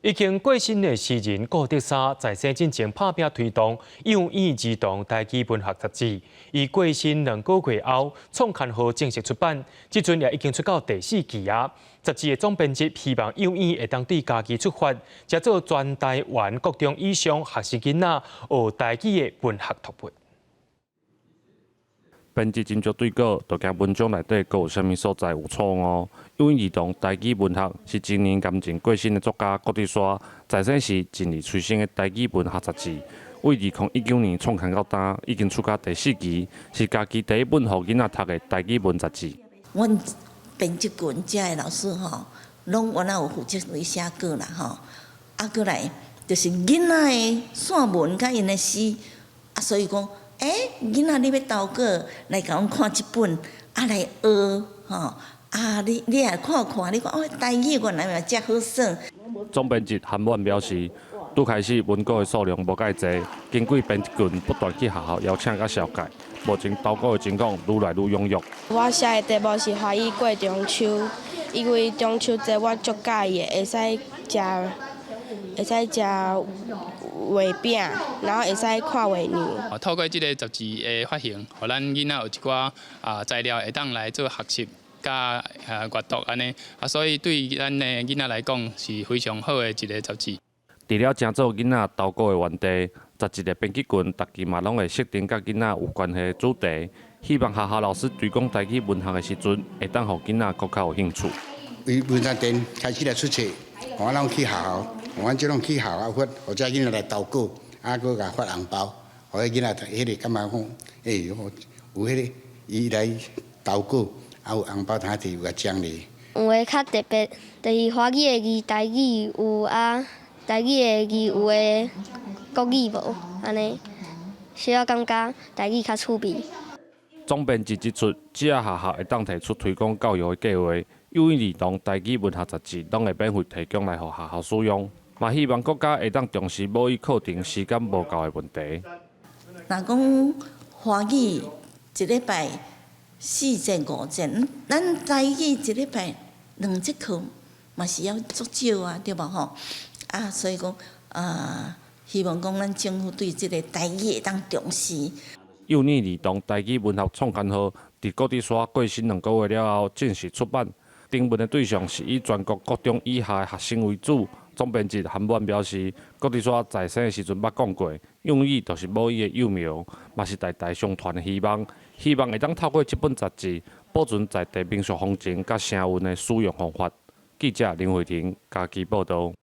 已經過身的詩人顧德沙在生進前拍拚推動幼語兒童台語文學雜誌，伊過身2個月後，創刊號正式出版，這陣也已經出到第四期啊。雜誌的總編輯希望幼語會當對家己出發，藉做全台灣國中以上學生囡仔學台語的文學讀物。編輯斟酌對稿，就驚文章內底閣有啥物所在有錯誤。幼語兒童台語文學是前年癌症過身的作家顧德沙在生時盡力催生的台語文學雜誌。為2019年創刊到今，已經出到第四期，是家己第一本予囡仔讀的台語文雜誌。阮編輯群遮的老師吼，攏原來有負責來寫稿啦吼，啊，閣來就是囡仔的散文佮𪜶的詩，啊，所以講，欸，囡仔你欲投稿來共阮看這本，啊來學吼，啊你你也看看，你講哦，台語原來嘛遮好耍。總編輯韓婉表示，拄開始文稿的數量無蓋濟，經過編輯群不斷去學校邀請佮紹介，目前投稿的情況愈來愈踴躍。我寫的題目是華語過中秋，因為中秋節我足佮意的，會使食月餅，然後會使看月娘。透過這个雜誌的發行，予咱囡仔有一寡啊材料會當來做學習佮啊閱讀按呢，啊所以對咱的囡仔來講是非常好的一个雜誌。除了誠做囡仔投稿的園地，雜誌的編輯群逐期嘛攏會設定佮囡仔有關係的主題，希望學校老師推廣台語文學的時陣，會當予囡仔閣較有興趣。為文學展開始來出冊，我攏去學校，阮這攏去學校發，予遮囡仔來投稿，啊，閣共發紅包，予彼囡仔彼个感覺講，欸，有彼个伊來投稿，啊有紅包通摕，有共獎勵。有的較特別，就是華語的字台語有啊，台語的字有的國語無，按呢，小可感覺台語較趣味。總編輯指出，只要學校會當提出推廣教育的計劃，幼語兒童台語文學雜誌攏會免費提供來予學校使用，嘛希望國家會當重視母語課程時間無夠的問題。若講華語一禮拜四節五節，咱台語一禮拜兩節課嘛是猶足少啊，對無吼？啊，所以講啊，希望講咱政府對這个台語會當重視。幼語兒童台語文學創刊號，佇顧德沙過身2個月了後正式出版。徵文的對象是以全國國中以下的學生為主。總編輯韓婉表示，顧德沙在生的時陣捌講過，幼語就是母語的幼苗，嘛是代代相傳的希望。希望會當透過這本雜誌，保存在地民俗風情佮聲韻的使用方法。記者林慧婷家己報導。